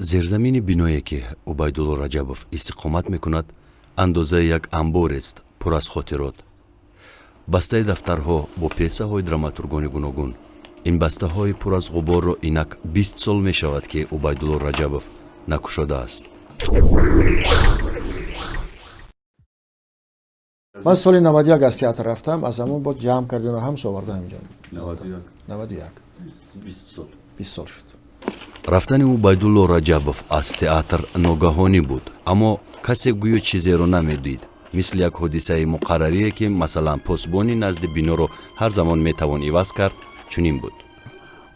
Зерзамини биное, ки Убайдулло Раҷабов истиқомат мекунад, андозаи як анборест, пур аз хотирот, бастаи дафтарҳо бо пьесаҳои драматургони гуногун. Ин бастаҳои пур аз ғуборро инак 20 сол мешавад, ки Убайдулло Раҷабов накушодааст. Ман соли 91 аз театр рафтам, аз ҳамон боз ҷамъ кардем, ҳамаш овардам инҷо. 91, 20 сол. 20 сол шуд. Рафтани Убайдулло Раҷабов аз театр ногаҳонӣ буд, аммо касе гӯё чизеро намедид, мисли як ҳодисаи муқаррарие, ки масалан посбони назди биноро ҳар замон метавон иваз кард, чунин буд.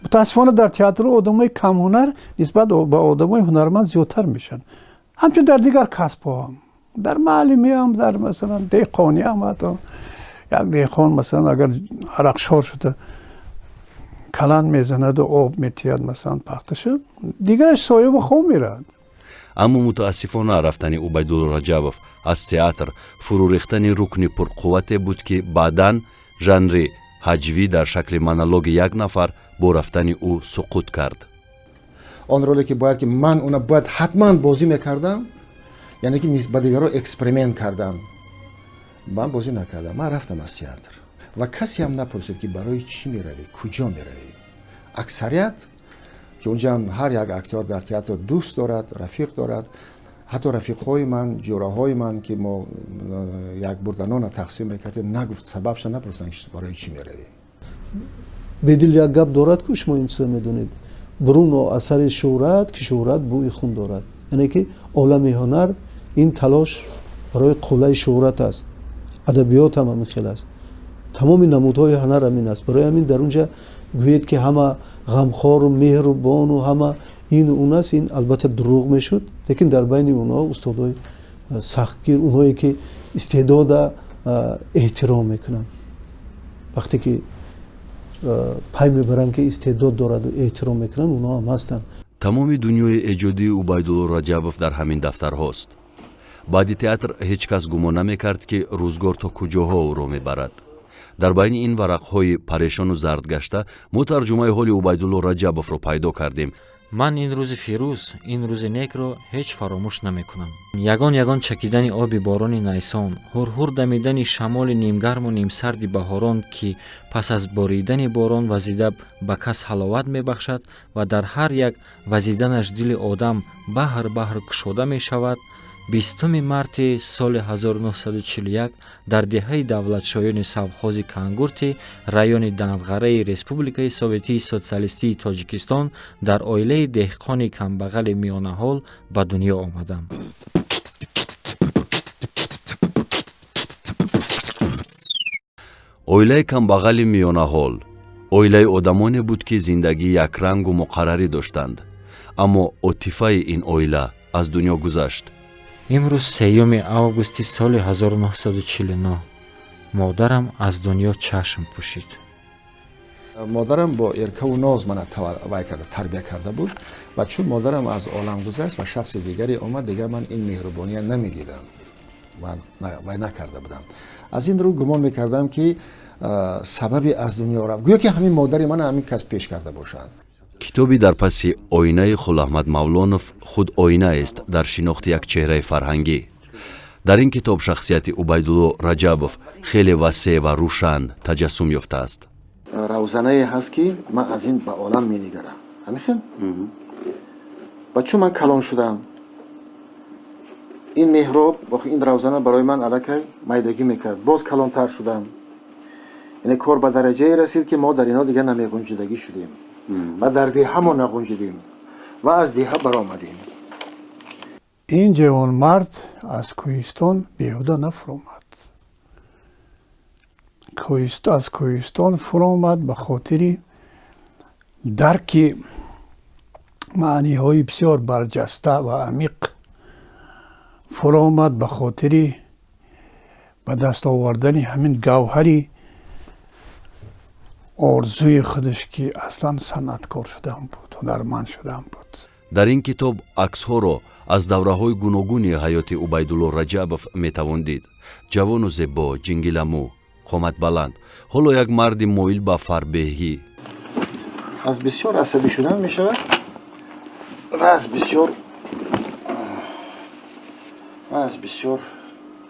Мутаассифона, дар театру одамои камҳунар нисбат ба одамои ҳунарманд зиёдтар мешаванд. Ҳамчун дар дигар касбҳо ҳам, дар маълимиам, дар масалан деҳқониам. Ҳатто як деҳқон, масалан, агар арақшор шуда каланд мезанаду об метиҳад, масалан, пахташа, дигараш сояба хоб меравад. Аммо мутаассифона, рафтани Убайдулло Раҷабов аз театр фурӯрехтани рукни пурқуввате буд, ки баъдан жанри ҳаҷвӣ дар шакли монологи як нафар бо рафтани ӯ суқут кард. Он роле, ки бояд, ки ман уна бояд ҳатман бозӣ мекардам, яъне ки ба дигарро эксперимент кардам, ман бозӣ накардам. Ман рафтам аз театр ва касе ҳам напурсид, ки барои чӣ меравӣ, куҷо меравӣ. Аксарият, ки унҷа ҳар як актёр дар театр дӯст дорад, рафиқ дорад, ҳатто рафиқҳои ман, ҷӯраҳои ман, ки мо як бурданона тақсим мекардем, нагуфт, сабабша напурсанд, ки барои чӣ меравӣ. Бедил як гап дорад, ку шумо ин чизо медонед: «Берун асари шӯҳрат, ки шӯҳрат бӯи хун дорад». Яъне ки олами ҳунар ин талош барои қуллаи шӯҳрат аст. Адабиёт ҳам ҳамин хел аст, тамоми намудҳои ҳунар ҳамин аст. Барои ҳамин дар унҷа гӯед, ки ҳама ғамхору меҳрубону ҳама ину он аст, ин албатта дурӯғ мешуд. Лекин дар байни онҳо устодои сахтгир, онҳое ки истеъдода эҳтиром мекунанд, вақте ки пай мебаранд, ки истеъдод дораду эҳтиром мекунанд, онҳо ҳам ҳастанд. Тамоми дунёи эҷодии Убайдулло Раҷабов дар ҳамин дафтарҳост. Баъди театр ҳеҷ кас гумон намекард, ки рӯзгор то куҷоҳо ӯро мебарад. Дар байни ин варақҳои парешону зардгашта мо тарҷумаи ҳоли Убайдулло Раҷабовро пайдо кардем. Ман ин рӯзи фирӯз, ин рӯзи некро ҳеҷ фаромӯш намекунам. Ягон ягон чакидани оби борони найсон, ҳурҳур дамидани шамоли нимгарму нимсарди баҳорон, ки пас аз боридани борон вазида ба кас ҳаловат мебахшад ва дар ҳар як вазиданаш дили одам баҳр баҳр кушода мешавад. 20 марти соли 1941 дар деҳаи Давлатшоёни совхози Кангурти райони Данг'ғараи Республикаи Советии Социалистии Тоҷикистон дар оилаи деҳқони камбағали миёнаҳол ба дунё омадам. Оилаи камбағали миёнаҳол оилаи одамоне буд, ки зиндагии якрангу муқаррарӣ доштанд, аммо отифаи ин оила аз дунё гузашт. Имрӯз, 3 августи соли 1949, модарам аз дунё чашм пӯшид. Модарам бо эркаву ноз мана вай карда, тарбия карда буд ва чун модарам аз олам гузашт ва шахси дигаре омад, дигар ман ин меҳрубония намедидам, ман вай накарда будам. Аз ин рӯ гумон мекардам, ки сабаби аз дунё рафт гӯё ки ҳамин модари мана ҳамин кас пеш карда бошанд. Китоби «Дар паси оинаи» Хулаҳмад Мавлонов худ оинаест дар шинохти як чеҳраи фарҳангӣ. Дар ин китоб шахсияти Убайдулло Раҷабов хеле васеъ ва рӯшан таҷассум ёфтааст. Равзанае ҳаст, ки ман аз ин ба олам менигарам, ҳамин хел. Ва чун ман калон шудам, ин меҳроб, ин равзана барои ман аллакай майдагӣ мекард. Боз калонтар шудам, яъне кор ба дараҷае расид, ки мо дар ино дигар намеғунҷидагӣ шудем ва дар деҳа мо нағунҷидем ва аз деҳа баромадем. Ин ҷавонмард аз кӯҳистон беҳуда нафуромад. Аз кӯҳистон фуромад ба хотири дарки маъниҳои бисёр барҷаста ва амиқ фуромад, ба хотири ба даст овардани ҳамин гавҳари орзуи худаш, ки аслан санъаткор шудан буд, ҳунарманд шудан буд. Дар ин китоб аксҳоро аз давраҳои гуногуни ҳаёти Убайдулло Раҷабов метавон дид: ҷавону зебо, ҷингиламӯ, қоматбаланд, ҳоло як марди моил ба фарбеҳӣ. Аз бисёр асабӣ шудан мешавад. Вазъ бисёр, вазъ бисёр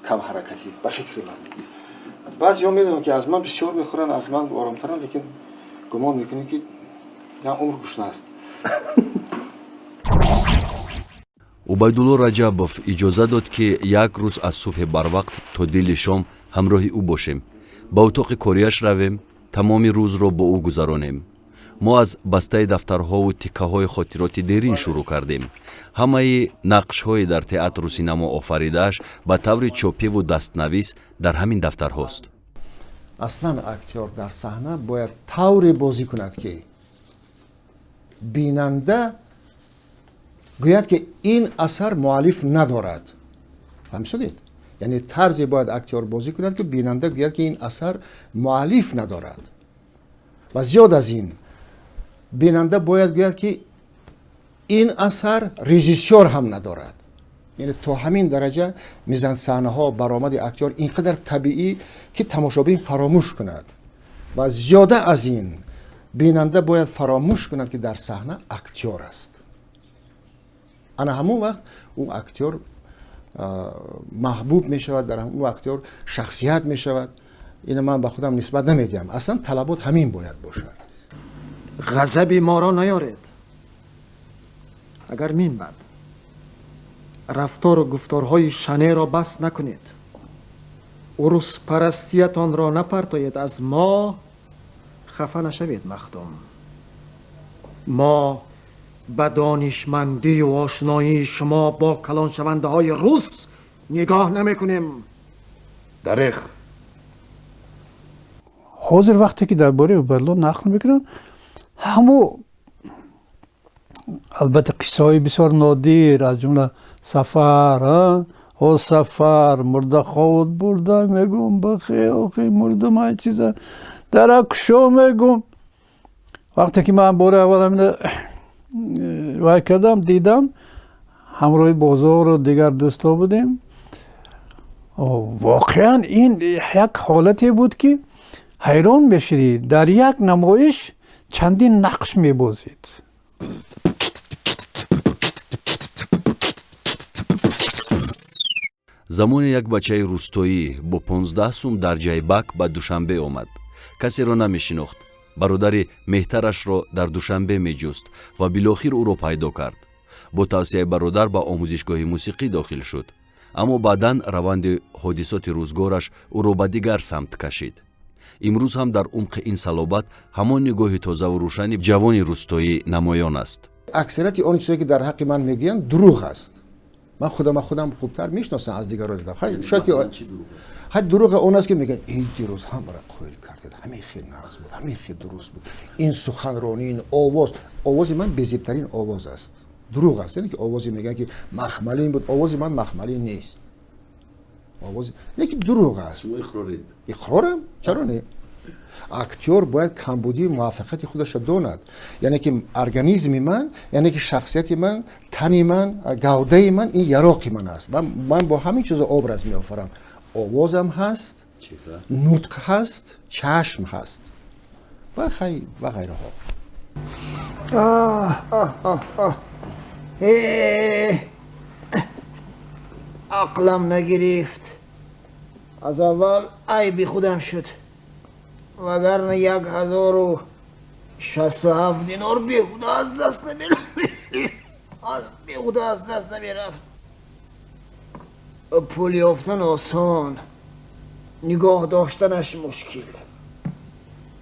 камҳаракатӣ, ба фикри ман. Баъзеҳо медонам, ки аз ман бисёр мехӯранд, аз ман оромтаранд, лекин гумон мекунем, ки як умр гушна аст. Убайдулло Раҷабов иҷоза дод, ки як рӯз аз субҳи барвақт то дили шом ҳамроҳи ӯ бошем, ба утоқи кориаш равем, тамоми рӯзро бо ӯ гузаронем. Мо аз бастаи дафтарҳову тиккаҳои хотироти дерин шурӯъ кардем. Ҳамаи нақшҳои дар театру синамо офаридааш ба таври чопиву дастнавис дар ҳамин дафтарҳост. Аслан актёр дар саҳна бояд тавре бозӣ кунад, ки бинанда гӯяд, ки ин асар муаллиф надорад. Фаҳмисодед? Яъне тарзе бояд актёр бозӣ кунад, ки бинанда гӯяд, ки ин асар муаллиф надорад. Ва зиёд аз ин, бинанда бояд гӯяд, ки ин асар режиссёр ҳам надорад. Яъне то ҳамин дараҷа мизансаҳнаҳо, баромади актёр ин қадар табиӣ, ки тамошобин фаромӯш кунад. Ва зиёда аз ин, бинанда бояд фаромӯш кунад, ки дар саҳна актёр аст. Ана ҳамон вақт ӯ актёр маҳбуб мешавад, дар ӯ актёр шахсият мешавад. Ина ман ба худам нисбат намедиҳам, аслан талабот ҳамин бояд бошад. Ғазаби моро наёред, агар минбаъд рафтору гуфторҳои шанеро бас накунед, уруспарастиятонро напартоед, аз мо хафа нашавед, махдум. Мо ба донишмандию ошноии шумо бо калоншавандаҳои рус нигоҳ намекунем. Дареғ. Ҳозир вақте ки дар бораи Убайдулло нақл мекунанд, ҳамо албатта қиссаҳои бисёр нодир, аз ҷумла сафар, о сафар, мурдаховот бурда, мегум, бахе охи мурдам, ай чиза дара кушо, мегум. Вақте ки ман бори аввал ҳамина вай кардам, дидам, ҳамроҳи Бозору дигар дӯстҳо будем. Воқеан ин як ҳолате буд, ки ҳайрон мешудӣ, дар як намоиш чандин нақш мебозид. Замоне як бачаи рӯстоӣ бо 15 сум дар ҷайбак ба Душанбе омад. Касеро намешинохт. Бародари меҳтарашро дар Душанбе меҷуст ва билохир ӯро пайдо кард. Бо тавсияи бародар ба омӯзишгоҳи мусиқӣ дохил шуд, аммо баъдан раванди ҳодисоти рӯзгораш ӯро ба дигар самт кашид. Имрӯз ҳам дар умқи ин салобат ҳамон нигоҳи тозаву рӯшани ҷавони рӯстоӣ намоён аст. Аксарияти он чизое, ки дар ҳаққи ман мегӯянд, дурӯғ аст. Ман худам хубтар мешиносам аз дигарро. Шояд ки ҳай дурӯғ он аст, ки мегӯянд, ин дирӯз ҳамаро қоил кардед, ҳамин хел нағз буд, ҳамин хел дуруст буд, ин суханронӣ, ин овоз. Овози ман безебтарин овоз аст. Дурӯғ аст, яъне ки овозе мегӯянд, ки махмалин буд. Овози ман махмалин нест. Овози лекин дурӯғ аст. Иқрорам, чаро не? Актёр бояд камбудии муваффақияти худашро донад. Яъне ки организми ман, яъне ки шахсияти ман, тани ман, гавдаи ман, ин яроқи ман аст. Ман бо ҳамин чизо образ меофарам. Овозам ҳаст, нутқ ҳаст, чашм ҳаст ва хай ва ғайраҳо. Ақлам нагирифт. Аз аввал айби худам шуд, вагарна 1067 динор беҳуда аз даст намерафт, аз беҳуда аз даст намерафт. Пул ёфтан осон, нигоҳ доштанаш мушкил.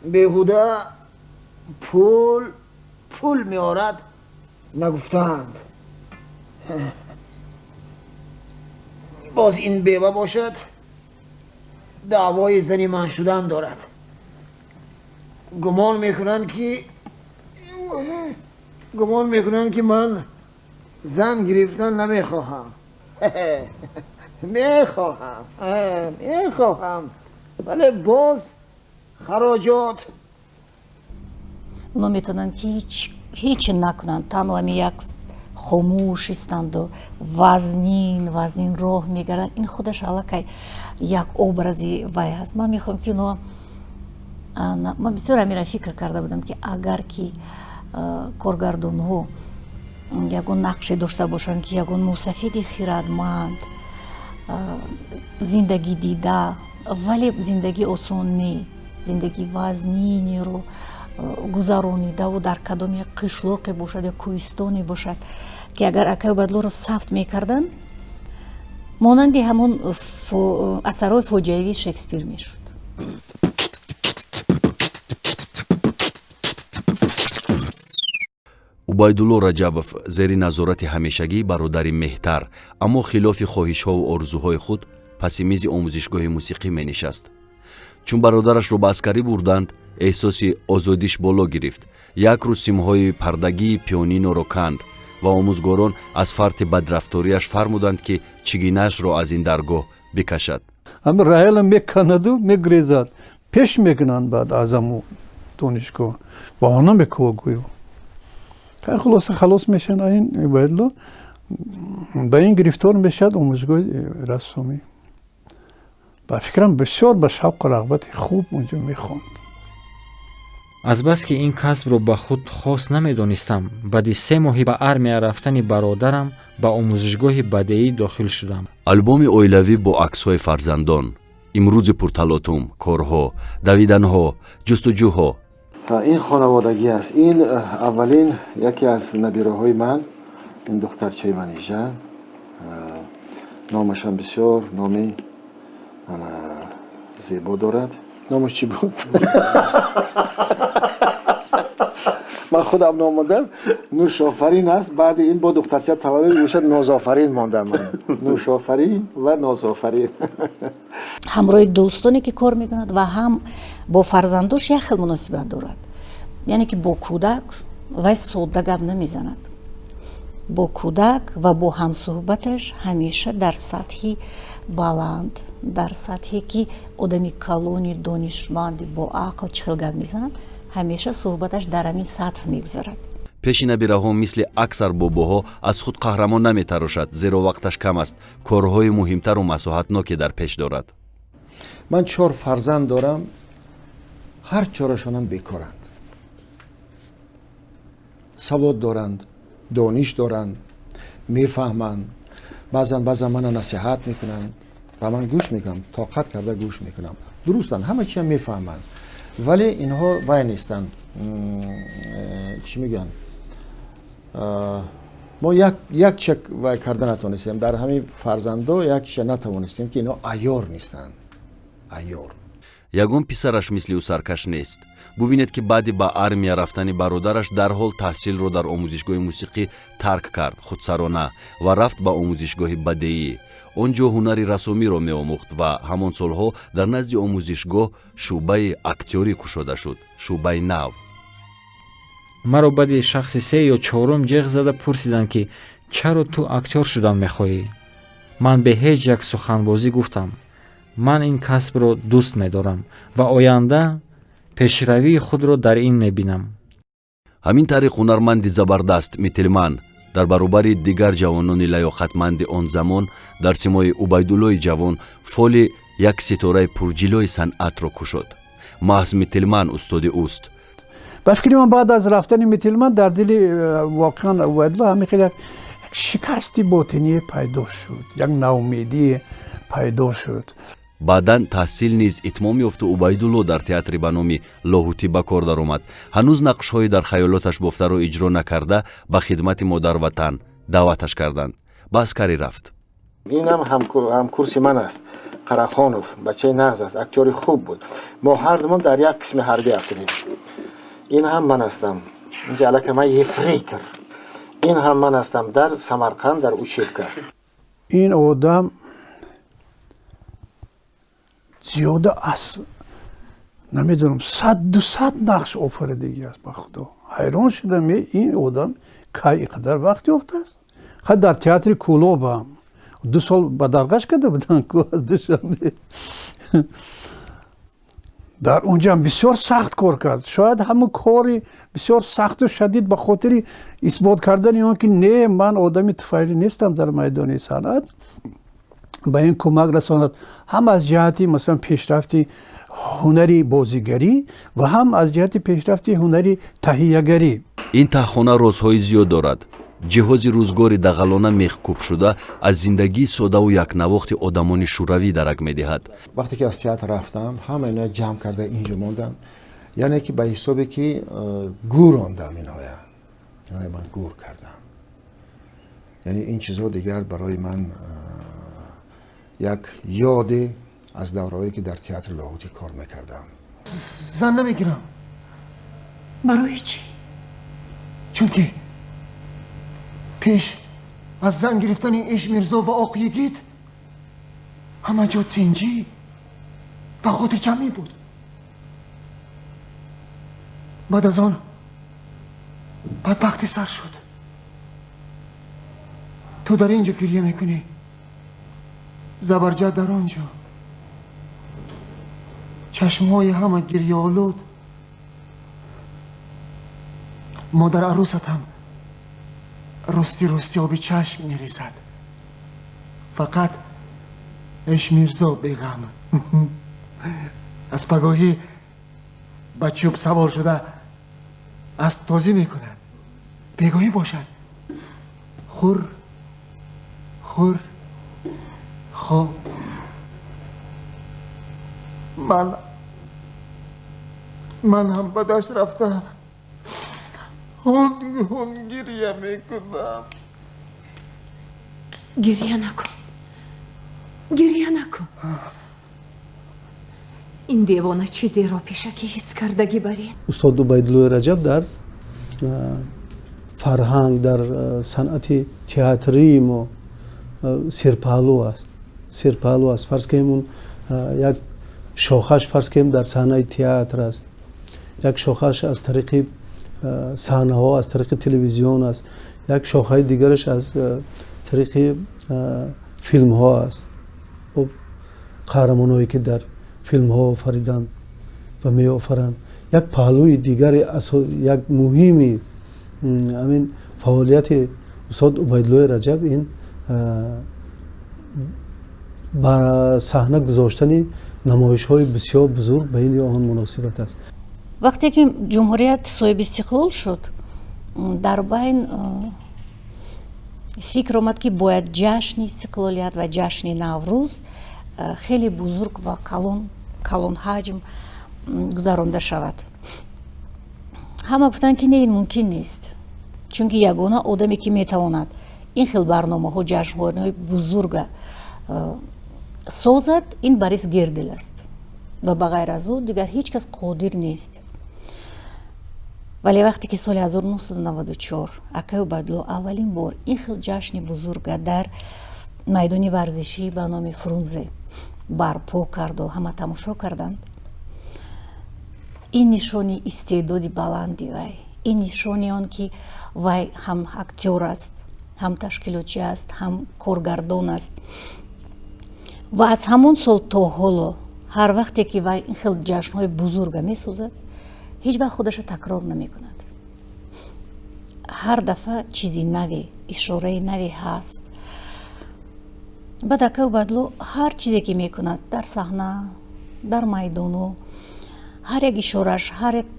Беҳуда пул пул меорад нагуфтаанд. Боз ин бева бошад, даъвои зани ман шудан дорад. Гумон мекунанд, ки ман зан гирифтан намехоҳам. Мехоҳам, мехоҳам, вале боз хароҷот. Оно метавонанд, ки ҳеч накунанд, танҳо ҳами як хомӯш истанду вазнин вазнин роҳ мегарданд. Ин худаш аллакай як образи вай аст. Ман мехоҳам, ки ино, ман бисёр ҳамира фикр карда будам, ки агар ки коргардонҳо Ягон нақше дошта бошанд, ки ягон мусафиди хирадманд, зиндагӣ дида, вале зиндагӣ осон не, зиндагӣ вазнинеро гузаронидаву дар кадом як қишлоқе бошад ё кӯҳистоне бошад, ки агар акай Убайдуллоро сабт мекарданд, монанди ҳамон асарҳои фоҷиавии Шекспир мешуд. Убайдулло Раҷабов зери назорати ҳамешагии бародари Меҳтар, аммо хилофи хоҳишҳову орзуҳои худ паси мизи омӯзишгоҳи мусиқӣ менишаст. Чун бародарашро ба аскарӣ бурданд, эҳсоси озодиш боло гирифт. Як рӯз симҳои пардагии пианиноро канд ва омӯзгорон аз фарти бадрафториаш фармуданд, ки чигинаашро аз ин даргоҳ бикашад. Ҳами рояла меканаду мегрезад, пеш мекунанд. Баъд аз аму донишгоҳ баҳона мекува гӯё. Хулоса, халос мешаванд. Ин Убайдулло ба ин гирифтор мешавад омӯзгоҳи рассомӣ. Ба фикрам, бисёр ба шавқу рағбати хуб унҷо мехонд. Азбаски ин касбро ба худ хос намедонистам, баъди 3 моҳи ба армия рафтани бародарам ба омӯзишгоҳи бадеӣ дохил шудам. Албоми оилавӣ бо аксҳои фарзандон, имрӯзи пурталотум, корҳо, давиданҳо, ҷустуҷӯҳо. Ин хонаводагӣ аст. Ин аввалин яке аз набираҳои ман, ин духтарчаи Манижа. Номашам бисёр номи зебо дорад. Номаш чӣ буд? Ман худам ном мондам, Нӯшофарин аст. Баъди ин бо духтарча таваллуд мешад, Нозофарин мондам ман. Нӯшофарин ва Нозофарин. Ҳамроҳи дӯстоне, ки кор мекунад, ва ҳам бо фарзандош як хел муносибат дорад, яъне ки бо кӯдак вай содда гап намезанад. Бо кӯдак ва бо ҳамсӯҳбаташ ҳамеша дар сатҳи баланд, дар сатҳе ки одами калони донишманди боақл чӣ хел гап мезанад, ҳамеша суҳбаташ дар ҳамин сатҳ мегузарад. Пеши набираҳо мисли аксар бобоҳо аз худ қаҳрамон наметарошад, зеро вақташ кам аст, корҳои муҳимтару масоҳатноке дар пеш дорад. Ман чор фарзанд дорам, ҳар чорашонам бекоранд, савод доранд, дониш доранд, мефаҳманд. Баъзан баъзан мана насиҳат мекунанд, ба ман гӯш мекунам, тоқат карда гӯш мекунам. Дурустанд, ҳама чиам мефаҳманд, вале инҳо вай нестанд, чӣ мегӯянд, мо як ча вай карда натонистем дар ҳамин фарзандо, як ча натавонистем, ки инҳо айёр нестанд, айёр. Ягон писараш мисли ӯ саркаш нест. Бубинед, ки баъди ба армия рафтани бародараш дарҳол таҳсилро дар омӯзишгоҳи мусиқӣ тарк кард худсарона ва рафт ба омӯзишгоҳи бадеӣ. Он ҷо ҳунари рассомиро меомӯхт ва ҳамон солҳо дар назди омӯзишгоҳ шӯъбаи актёрӣ кушода шуд, шӯъбаи нав. Маро баъди шахси се ё чорум ҷеғ зада пурсиданд, ки чаро ту актёр шудан мехоҳӣ. Ман бе ҳеҷ як суханбозӣ гуфтам: ман ин касбро дӯст медорам ва оянда пешравии худро дар ин мебинам. Ҳамин тариқ ҳунарманди забардаст Мителман дар баробари дигар ҷавонони лаёқатманди он замон дар симои Убайдуллои ҷавон фоли як ситораи пурҷилои санъатро кушод. Маҳз Мителман устоди ӯст. Ба фикри ман, баъд аз рафтани Мителман дар дили воқеан Убайдулло ҳамин хел як шикасти ботиние пайдо шуд, як наумедие пайдо шуд. Баъдан таҳсил низ итмом ёфту Убайдулло дар театри ба номи Лоҳутӣ ба кор даромад. Ҳанӯз нақшҳои дар хаёлоташ бофтаро иҷро накарда, ба хидмати модарватан даъваташ карданд, ба аскарӣ рафт. Инам ҳамкурси ман аст, Қарахонов, бачаи нағз аст, актёри хуб буд. Мо ҳардумон дар як қисми ҳарбӣ афтидем. Ин ҳам ман ҳастам инҷа, аллакай ман ефрейтор. Ин ҳам ман ҳастам дар Самарқанд, дар учебка. Ин одам зиёда аз, намедонам, 100-200 нақш офаридагӣ аст. Ба худо, ҳайрон шудам, ин одам кай ин қадар вақт ёфтааст? Хай, дар театри Кӯлобам 2 сол бадарғаш карда буданд аз Душанбе. Дар онҷам бисёр сахт кор кард. Шояд ҳамун кори бисёр сахту шадид ба хотири исбот кардани он, ки не, ман одами туфайлӣ нестам дар майдони санъат, ба ин кӯмак расонад, ҳам аз ҷиҳати, масалан, пешрафти ҳунари бозигарӣ ва ҳам аз ҷиҳати пешрафти ҳунари таҳиягарӣ. Ин таҳхона розҳои зиёд дорад. Ҷиҳози рӯзгори дағалона мехкӯбшуда аз зиндагии содаву якнавохти одамони шӯравӣ дарак медиҳад. Вақте ки аз театр рафтам, ҳама иноя ҷамъ карда инҷо мондам, яъне ки ба ҳисобе ки гӯр ондам, инҳоя ман гӯр кардам. Яъне ин чизҳо дигар барои ман як ёде аз давраҳое ки дар театри Лоҳутӣ кор мекардам. Зан намегирам. Барои чӣ? Чунки пеш аз зан гирифтани Иш Мирзо ва Оқ Йигит ҳама ҷо тинҷӣ ва хотирҷамъӣ буд. Баъд аз он бадбахтӣ сар шуд. Ту дар ин ҷо гирья мекунӣ, Забарҷад дар он ҷо. Чашмҳои ҳама гирьяолуд. Модар арӯсат ҳам рости рости оби чашм мерезад. Фақат Иш Мирзо беғам. Аз пагоҳӣ ба чӯб савор шуда асб тозӣ мекунад. Бегоҳӣ бошад, хур хур хоб. Ман ҳам ба дашт рафта ҳун ҳун гирья мекунам. Гирья накун, гирья накун. Ин девона чизеро пешакӣ ҳис кардагӣ барин. Устод Убайдуллои Раҷаб дар фарҳанг, дар санъати театрии мо серпаҳлӯ аст. Серпаҳлӯ аст. Фарз кунем, он як шохаш, фарз кунем, дар саҳнаи театр аст, як шохаш аз тариқи саҳнаҳо, аз тариқи телевизион аст, як шохаи дигараш аз тариқи филмҳо аст. Қаҳрамонҳое ки дар филмҳо офариданд ва меофаранд. Як паҳлӯи дигари, як муҳими ҳамин фаъолияти устод Убайдуллои Раҷаб ин ба саҳна гузоштани намоишҳои бисёр бузург ба ин ё он муносибат аст. Вақте ки ҷумҳурият соҳиби истиқлол шуд, дар байн фикр омад, ки бояд ҷашни истиқлолият ва ҷашни Наврӯз хеле бузург ва калонҳаҷм гузаронда шавад. Ҳама гуфтанд, ки не, ин мумкин нест, чунки ягона одаме, ки метавонад ин хел барномаҳо, ҷашнҳои бузурга созад, ин Борис Гердел аст ва ба ғайр аз ӯ дигар ҳеҷ кас қодир нест. Вале вақте ки соли 1994 акай Убайдулло аввалин бор ин хел ҷашни бузурга дар майдони варзишӣ ба номи Фрунзе барпо карду ҳама тамошо карданд, ин нишони истеъдоди баланди вай, ин нишони он ки вай ҳам актёр аст, ҳам ташкилотчӣ аст, ҳам коргардон аст. Ва аз ҳамон сол то ҳоло ҳар вақте ки вай ин хел ҷашнҳои бузурга месозад, ҳеҷ вақт худаша такрор намекунад. Ҳар дафъа чизи наве, ишораи наве ҳаст. Баъд акай Убайдулло ҳар чизе ки мекунад дар саҳна, дар майдону, ҳар як ишорааш, ҳар як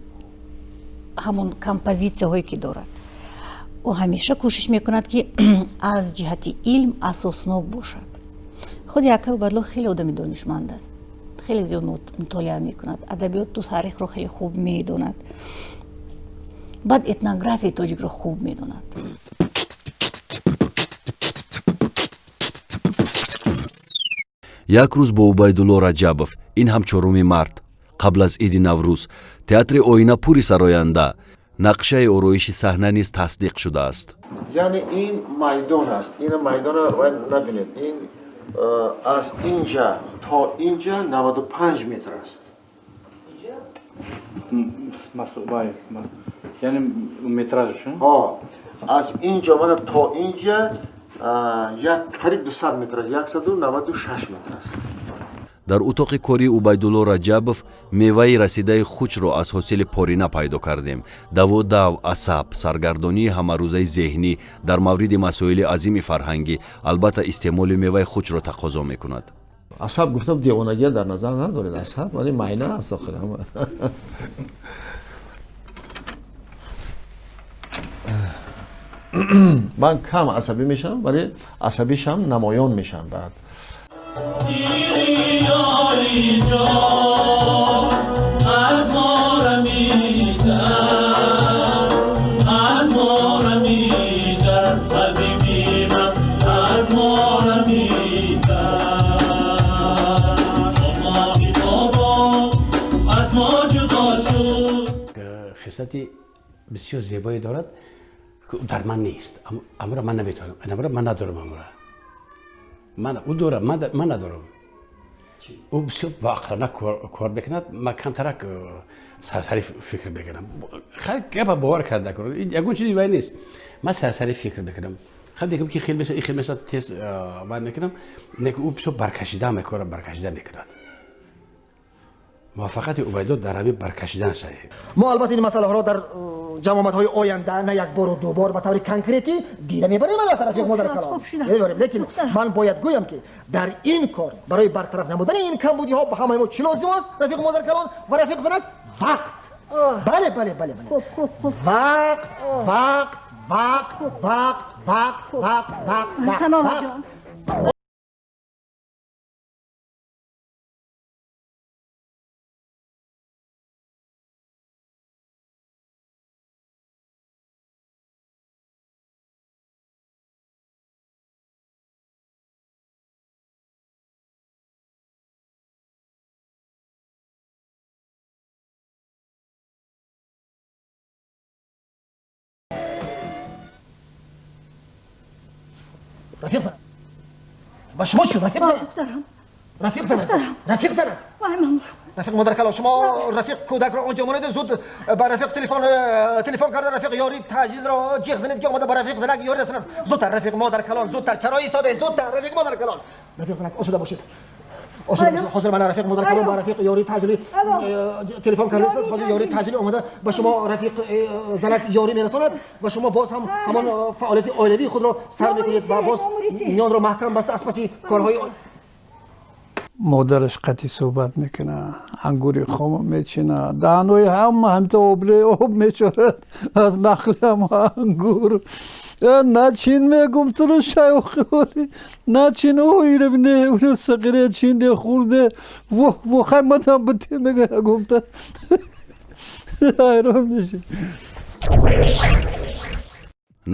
ҳамон композитсияҳое ки дорад, ӯ ҳамеша кӯшиш мекунад, ки аз ҷиҳати илм асоснок бошад. Худи акай Убайдулло хеле одами донишманд аст, хеле зиёд мутолиа мекунад, адабиёту таърихро хеле хуб медонад, баъд этнографияи тоҷикро хуб медонад. Як рӯз бо Убайдулло Раҷабов, ин ҳам 4 март, қабл аз иди Наврӯз, театри Оина пури сароянда, нақшаи ороиши саҳна низ тасдиқ шудааст. Яъне ин майдон аст, ин майдона набинед, ин аз инҷа то инҷа 95 метр аст. Яъне метражш? Аз инҷа омада то инҷа як қариб 200 метр аст, 196 метр аст. Дар утоқи кории Убайдулло Раҷабов меваи расидаи хучро аз ҳосили порина пайдо кардем. Даву дав, асаб, саргардонии ҳамарӯзаи зеҳнӣ дар мавриди масоили азими фарҳангӣ албатта истеъмоли меваи хучро тақозо мекунад. Асаб гуфтам, девонагия дар назар надоред. Асаб вале майна аст охир. Ман кам асабӣ мешавам, вале асабишам намоён мешавам баъд. Хислати бисёр зебое дорад, дар ман нест. Амра ман наметавонам, амра ман надорам, амра ман ӯ дорам, ман надорам. Ӯ бисёр боақлона кор мекунад, ман камтарак сарсари фикр мекунам. Гапа бовар карда ягон чизи вай нест. Ман сарсари фикр мекунам. Хай мегӯям ки хел мешавад, хел мешавад, тез вай мекунам. Не, ӯ бисёр баркашида мекора, баркашида мекунад. Муваффақияти Убайдулло дар ҳамин баркашидан шавед. Мо албатта ин масъалаҳоро дар ҷамъомадҳои оянда на як бору ду бор ба таври конкретӣ дида мебарем, албатта рафиқ модар калон мебарем, лекин ман бояд гӯям ки дар ин кор барои бартараф намудани ин камбудиҳо ба ҳамаи мо чӣ лозим аст, рафиқ модар калон ва рафиқ занак? Вақт. Бале, бале, бале, бале, вақт, вақт, вақт, вақт, вақт, вақт, вақт, вақт. رفیق زنک، با شما چی؟ رفیق زنک، رفیق زنک، رفیق زنک، رفیق مادر کلان، شما رفیق کودک را آنجا مانید، زود با رفیق تلفن کرده، رفیق یاری تاجیل را جیغ زنید که آمده با رفیق زنک یاری رساند. زودتر رفیق مادر کلان، زودتر، چرا ایستاده؟ زودتر رفیق مادر کلان. رفیق زنک آسوده باشید، آسوده باشید. حاضر من رفیق مادر کلان با رفیق یاری تاجیلی تلفن کرده است، حاضر یاری تاجیلی آمده با شما رفیق زنک یاری میرساند و شما باز هم همان فعالیت عائلوی خود را سر میکنید و باز میان را محکم بسته از پس کارهای модараш қатъи суҳбат мекунад, ангури хома мечинад, даҳанои ҳама ҳамта об мечорад аз нахли ҳама ангур. Начин, мегум, туро шайохиёри начин, оирабне уро сағире чинде хурде во хай мадам бите, мега гумта ҳайрон меши.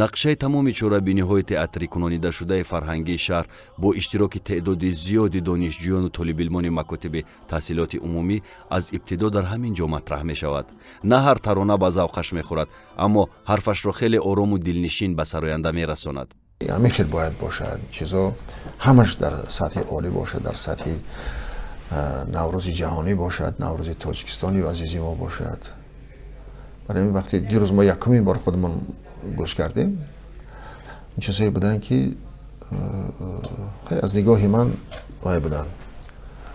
Нақшаи тамоми чорабиниҳои театрикунонидашудаи фарҳангии шаҳр бо иштироки теъдоди зиёди донишҷӯёну толибилмони макотиби таҳсилоти умумӣ аз ибтидо дар ҳамин ҷо матраҳ мешавад. На ҳар тарона ба завқаш мехӯрад, аммо ҳарфашро хеле орому дилнишин ба сароянда мерасонад. Ҳамин хел бояд бошад, чизо ҳамаш дар сатҳи олӣ бошад, дар сатҳи наврӯзи ҷаҳонӣ бошад, наврӯзи тоҷикистони азизи мо бошад. Барои ин вақти дирӯз мо якумин бор худамон гӯш кардем, ин чизҳое буданд ки аз нигоҳи ман вай буданд,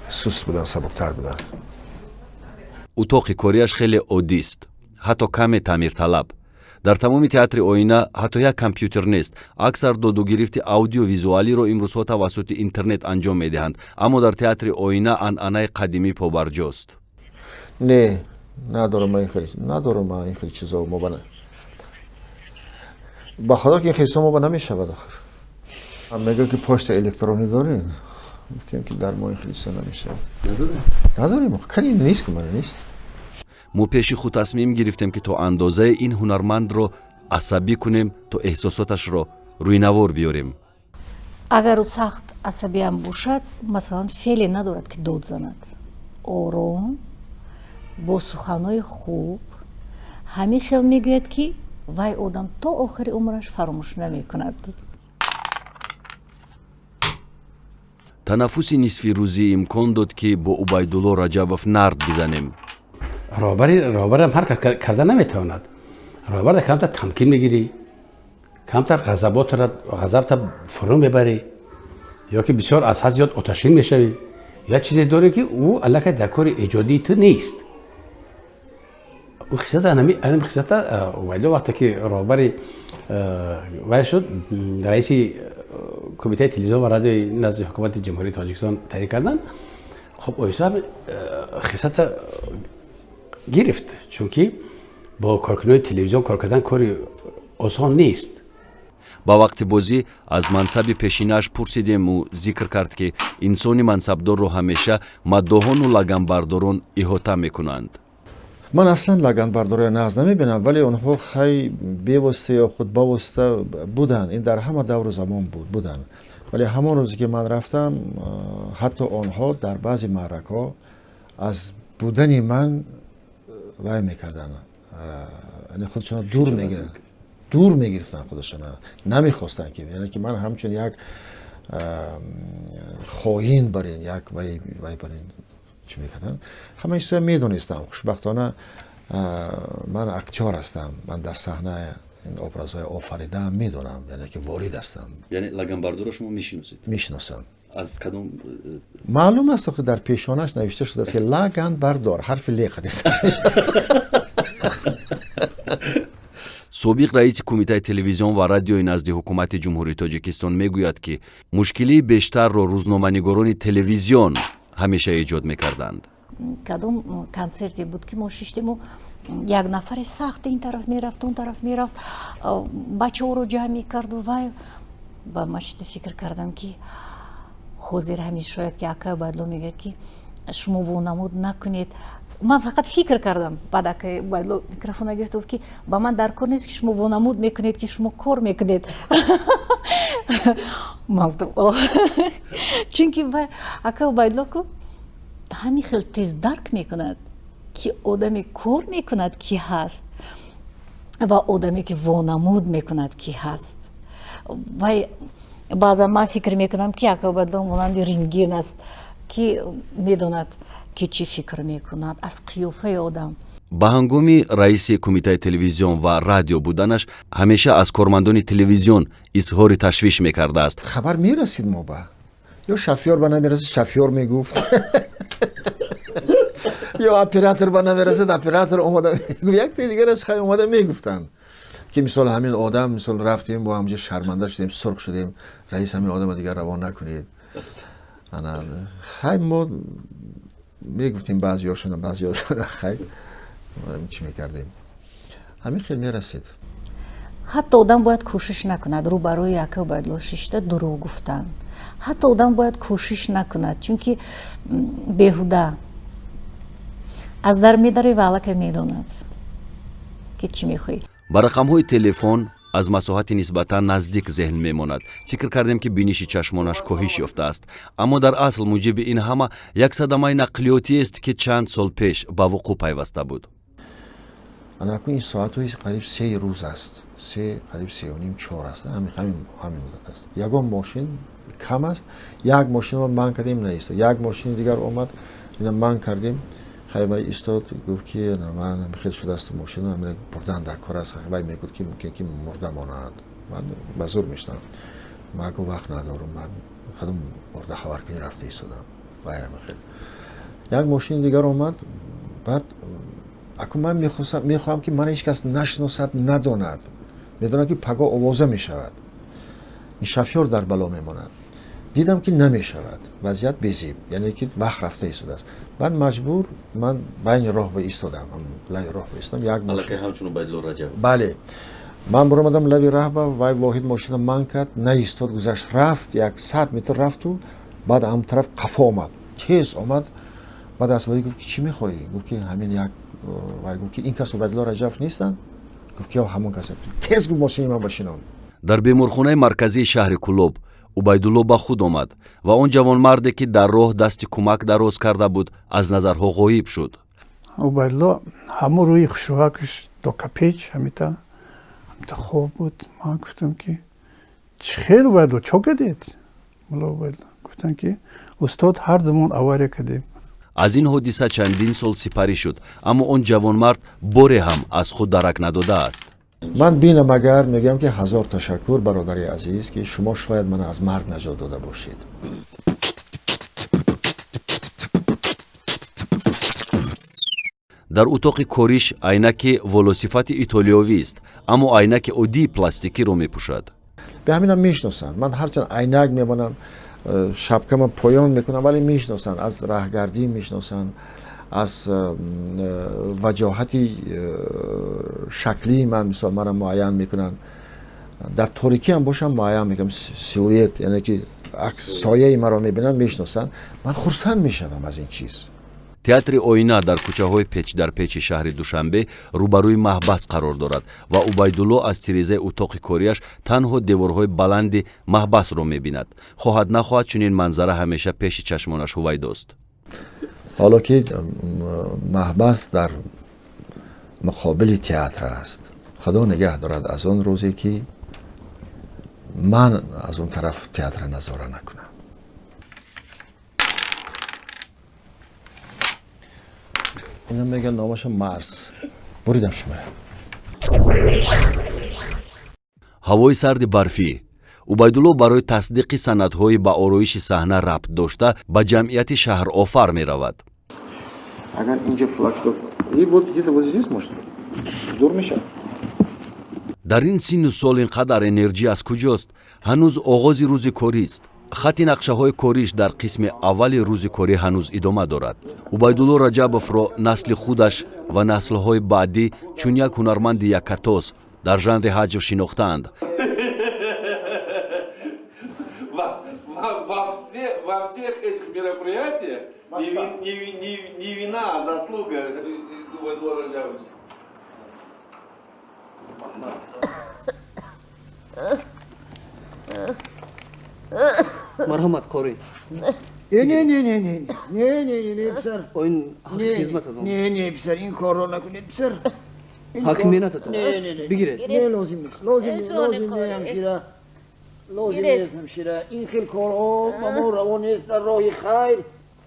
суст буданд, сабуктар буданд. Утоқи кориаш хеле оддист, ҳатто каме таъмирталаб. Дар тамоми театри оина ҳатто як компютер нест. Аксар додугирифти аудиовизуалиро имрӯзҳо тавассути интернет анҷом медиҳанд, аммо дар театри оина анъанаи қадимӣ побарҷост. Не, надорам ман ин хел чизо, мо ба худо ки ин хел мо ба намешавад. Охир мегӯяд ки почта электронӣ доред, гуфтем ки дар мо ин хел чизо намешавад. Надорем, кани нест, ки мана нест. Мо пеши худ тасмим гирифтем ки то андозаи ин ҳунармандро асабӣ кунем, то эҳсосоташро рӯйнавор биёрем. Агар ӯ сахт асабиам бошад, масалан, феъле надорад ки дод занад. Ором, бо суханҳои хуб ҳамин хел мегӯяд, ки вай одам то охири умраш фаромӯш намекунад. Танаффуси нисфирӯзӣ имкон дод, ки бо Убайдулло Раҷабов нард бизанем. Роҳбарам ҳар кас карда наметавонад. Роҳбарда камтар тамкин мегирӣ, камтар ғазабта фурӯ мебарӣ, ё ки бисёр аз ҳад зиёд оташин мешавӣ. Як чизе дорӣ, ки ӯ аллакай дар кори эҷодии ту нест. Ӯ хислата, ҳамин хислата Убайдулло вақте ки роҳбари вай шуд, раиси кумитаи телевизион ва радиои назди ҳукумати Ҷумҳурии Тоҷикистон таъйин карданд, хуб оҳиста ҳамин хислата гирифт, чунки бо коркунони телевизион кор кардан кори осон нест. Ба вақти бозӣ аз мансаби пешинааш пурсидем. Ӯ зикр кард, ки инсони мансабдорро ҳамеша маддоҳону лаганбардорон иҳота мекунанд. Ман аслан лаганбардорро нағз намебинам, вале онҳо хай бевосита ё худ бавосита буданд. Ин дар ҳама давру замон буданд. Вале ҳамон рӯзе ки ман рафтам, ҳатто онҳо дар баъзе маъракҳо аз будани ман вай мекарданд, яъне худшонро дур мегирифтанд, худашонро намехостанд, ки яъне ки ман ҳамчун як хоин барин, як вай барин чӣ мекарданд. Ҳама чизро медонистам. Хушбахтона ман актёр ҳастам, ман дар саҳна ин образҳои офаридаам медонам, яъне ки ворид ҳастам. Яъне лаганбардорро шумо мешиносед? Мешиносам. Аз кадом? Маълум аст, ки дар пешонаш навишта шудааст, ки лаганбардор, ҳарфи ле қадис. Собиқ раиси кумитаи телевизион ва радиои назди ҳукумати Ҷумҳурии Тоҷикистон мегӯяд, ки мушкилии бештарро рӯзноманигорони телевизион ҳамеша эҷод мекарданд. Кадом консерте буд, ки мо шиштему як нафаре сахт ин тараф мерафт, он тараф мерафт, бачаҳоро ҷамъ мекарду вай ба ман шита фикр кардам, ки ҳозир ҳамин шояд ки акай Убайдулло мегӯяд, ки шумо вонамуд накунед. Ман фақат фикр кардам. Баъд акай Убайдулло микрофона гирифт, гуфт, ки ба ман дар кор нест, ки шумо вонамуд мекунед, ки шумо кор мекунед. Ман гуфтам, чунки акай Убайдулло ку ҳамин хел тез дарк мекунад, ки одаме кор мекунад ки ҳаст ва одаме ки вонамуд мекунад ки ҳаст. Вай баъзан ман фикр мекунам, ки акай Убайдулло монанди рентген аст, ки медонад, ки чӣ фикр мекунад аз қиёфаи одам. Ба ҳангоми раиси кумитаи телевизион ва радио буданаш ҳамеша аз кормандони телевизион изҳори ташвиш мекардааст. Хабар мерасид мо ба ё шофёр ба намерасид, шофёр мегуфт, ё оператор ба намерасид, оператор омада мегуфт, як дигараш хай омада мегуфтанд, ки мисол ҳамин одам, мисол рафтем бо ҳамҷа, шарманда шудем, сурх шудем, раис, ҳамин одама дигар равон накунед. Ана хай мо мегуфтем баъзеҳошона, баъзеҳошона хай чӣ мекардем, ҳамин хел мерасид. Ҳатто одам бояд кӯшиш накунад рӯ барои ака Убайдулло шишта дурӯғ гуфтан. Ҳатто одам бояд кӯшиш накунад, чунки беҳуда аз дар медарои ва аллакай медонад, ки чӣ мехоҳӣ. Ба рақамҳои телефон аз масоҳати нисбатан наздик зеҳн мемонад. Фикр кардем, ки биниши чашмонаш коҳиш ёфтааст, аммо дар асл муҷиби ин ҳама як садамаи нақлиётиест, ки чанд сол пеш ба вуқӯъ пайваста буд. Анакун ин соатҳои қариб 3 рӯз аст, се, қариб 3:30, 4 аст, ҳамин муддат аст. Ягон мошин кам аст. Як мошин ман кардем, наистод. Як мошини дигар омад, ина ман кардем, хай вай истод, гуфт, ки ман хел шудааст мошина, бурдан дар кор аст. Вай мегуфт, ки мумкин ки мурда монад. Ман ба зур мешунавам, ман гуфт, вақт надорам, ман худам мурда хабаркунӣ рафта истодам. Вай хел як мошини дигар омад. Баъд акун ман мехоҳам, ки ман ҳеҷ кас нашиносад, надонад. Медонам, ки пагоҳ овоза мешавад, ин шофёр дар бало мемонад. Дидам, ки намешавад, вазъият безеб, яъне ки вақт рафта истодааст. Баъд маҷбур ман байни роҳ ба истодам, лави роҳ ба истодам. Як бале, ман баромадам лави раҳ ба вай воҳид мошина ман кард, наистод, гузашт, рафт, 100 метр рафту баъд ҳам тараф қафо омад, тез омад. Баъд аз вай гуфт, ки чӣ мехоҳӣ? Гуфт, ки ҳамин як вай гуфт, ки ин кас Убайдулло Раҷабов нестанд? Гуфт, ки ҳамон кас. Тез гуфт, мошини ман башинон. Дар беморхонаи марказии шаҳри Кӯлоб Убайдулло ба худ омад ва он ҷавонмарде, ки дар роҳ дасти кӯмак дароз карда буд, аз назарҳо ғоиб шуд. Убайдулло ҳамон рӯи хушрӯакаш докапеч ҳамита хоб буд. Ман гуфтам, ки чӣ хел, Убайдулло, чо кардед? Мулло Убайдулло гуфтам, ки устод, ҳар думон авария кардем. Аз ин ҳодиса чандин сол сипарӣ шуд, аммо он ҷавонмард боре ҳам аз худ дарак надодааст. Ман бинам, агар мегӯям, ки ҳазор ташаккур, бародари азиз, ки шумо шояд мана аз марг наҷот дода бошед. Дар утоқи кориш айнаки волосифати итолиёвист, аммо айнаки оддии пластикиро мепӯшад. Ба ҳаминам мешиносанд. Ман ҳарчанд айнак мемонам, шапкама поён мекунам, вале мешиносанд, аз раҳгардӣ мешиносанд, аз ваҷоҳати шаклии ман, мисол, маро муайян мекунанд. Дар торикӣ ҳам бошам муайян мекунам, силуэт, яъне ки сояи маро мебинанд, мешиносанд. Ман хурсанд мешавам аз ин чиз. Театри оина дар кӯчаҳои печ дар печи шаҳри Душанбе рӯбарӯи маҳбас қарор дорад ва Убайдулло аз тирезаи утоқи кориаш танҳо деворҳои баланди маҳбасро мебинад. Хоҳад нахоҳад, чунин манзара ҳамеша пеши чашмонаш ҳувайдост. Ҳоло ки маҳбас дар муқобили театр аст, худо нигаҳ дорад аз он рӯзе ки ман аз он тараф театрро назора накунам. Инам мегӯянд номаша Марс. Буридам шумо. Ҳавои сарди барфӣ. Убайдулло барои тасдиқи санадҳои ба ороиши саҳна рабт дошта ба ҷамъияти шаҳрофар меравад. Агар инҷо флагшток и вот где-то вот здесь может дур мешавад. Дар ин синну сол ин қадар энерҷӣ аз куҷост? Ҳанӯз оғози рӯзи корист. Хати нақшаҳои кориш дар қисми аввали рӯзи корӣ ҳанӯз идома дорад. Убайдулло Раҷабовро насли худаш ва наслҳои баъдӣ чун як ҳунарманди яккатоз дар жанри ҳаҷв шинохтаанд. Во всех этих мероприятиях не вина, а заслуга Убайдулло Раджабовича. Марҳамат, қорӣ. Не, не, не, не, не, не, не, не, не, писар. Ин ҳаққи хизмататон. Не, не, писар, ин корро накунед, писар. Ҳаққи меҳнататон. Не, не, не. Бигиред. Не, лозим нест. Лозим нест, лозим не, ҳамшира. Лозим нест, ҳамшира. Ин хел корҳо ба мо раво нест дар роҳи хайр.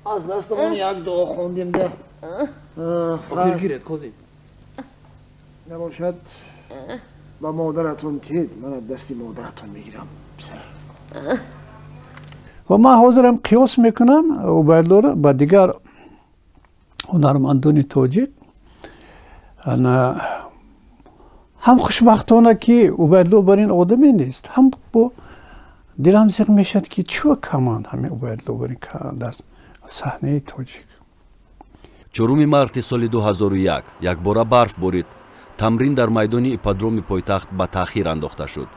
Аз дастамон як дуо хондем да. Охир гиред, қозӣ. Набошад, ба модаратон тед, ман аз дасти модаратон мегирам, писар. Ва ман ҳозирам қиёс мекунам Убайдуллоро ба дигар ҳунармандони тоҷик. Ҳам хушбахтона ки Убайдулло бар ин одаме нест, ҳам бо дилам зиқ мешавад ки чӯ каманд ҳамин Убайдулло бар ин дар саҳнаи тоҷик. 4 марти соли 2001 якбора барф борид. Тамрин дар майдони ипподроми пойтахт ба таъхир андохта шуд.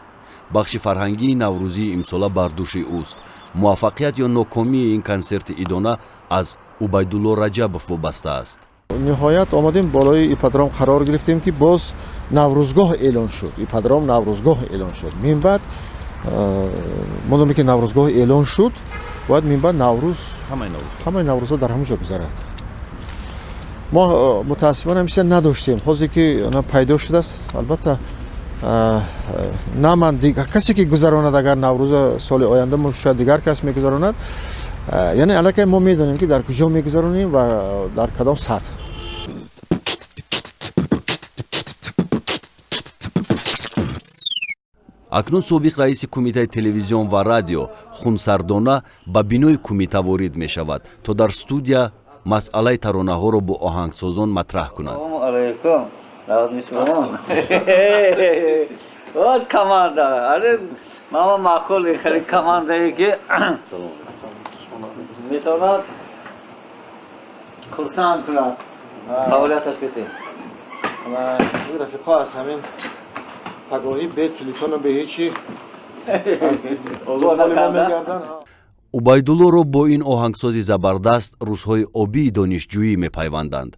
Бахши фарҳангии наврӯзии имсола бар дӯши ӯст. Муваффақият ё нокомии ин консерти идона аз Убайдулло Раҷабов вобаста аст. Ниҳоят омадем болои ипподром қарор гирифтем ки боз наврӯзгоҳ эълон шуд. Ипподром наврӯзгоҳ эълон шуд. Минбаъд модоме ки наврӯзгоҳ эълон шуд, бояд минбаъд наврӯз ҳамаи наврӯзҳо дар ҳамон ҷо гузарад. Мо мутаассифона ҳамеша надоштем. Ҳозир ки она пайдо шудааст, албатта на ман, касе ки гузаронад, агар наврӯза соли оянда шояд дигар кас мегузаронад, яъне аллакай мо медонем ки дар куҷо мегузаронем ва дар кадом сатҳ. Акнун собиқ раиси кумитаи телевизион ва радио хунсардона ба бинои кумита ворид мешавад, то дар студия масъалаи таронаҳоро бо оҳангсозон матраҳ кунад. Салому алайкум. Вот команда. Аре, мама маъқул хеле командае ки метавонад хурсанд кунад. Фаъолияташ кете. Рафиқҳо аз ҳамин пагоҳӣ бе телефону бе ҳечи мегарданд. Убайдуллоро бо ин оҳангсози забардаст рӯзҳои обии донишҷӯӣ мепайванданд.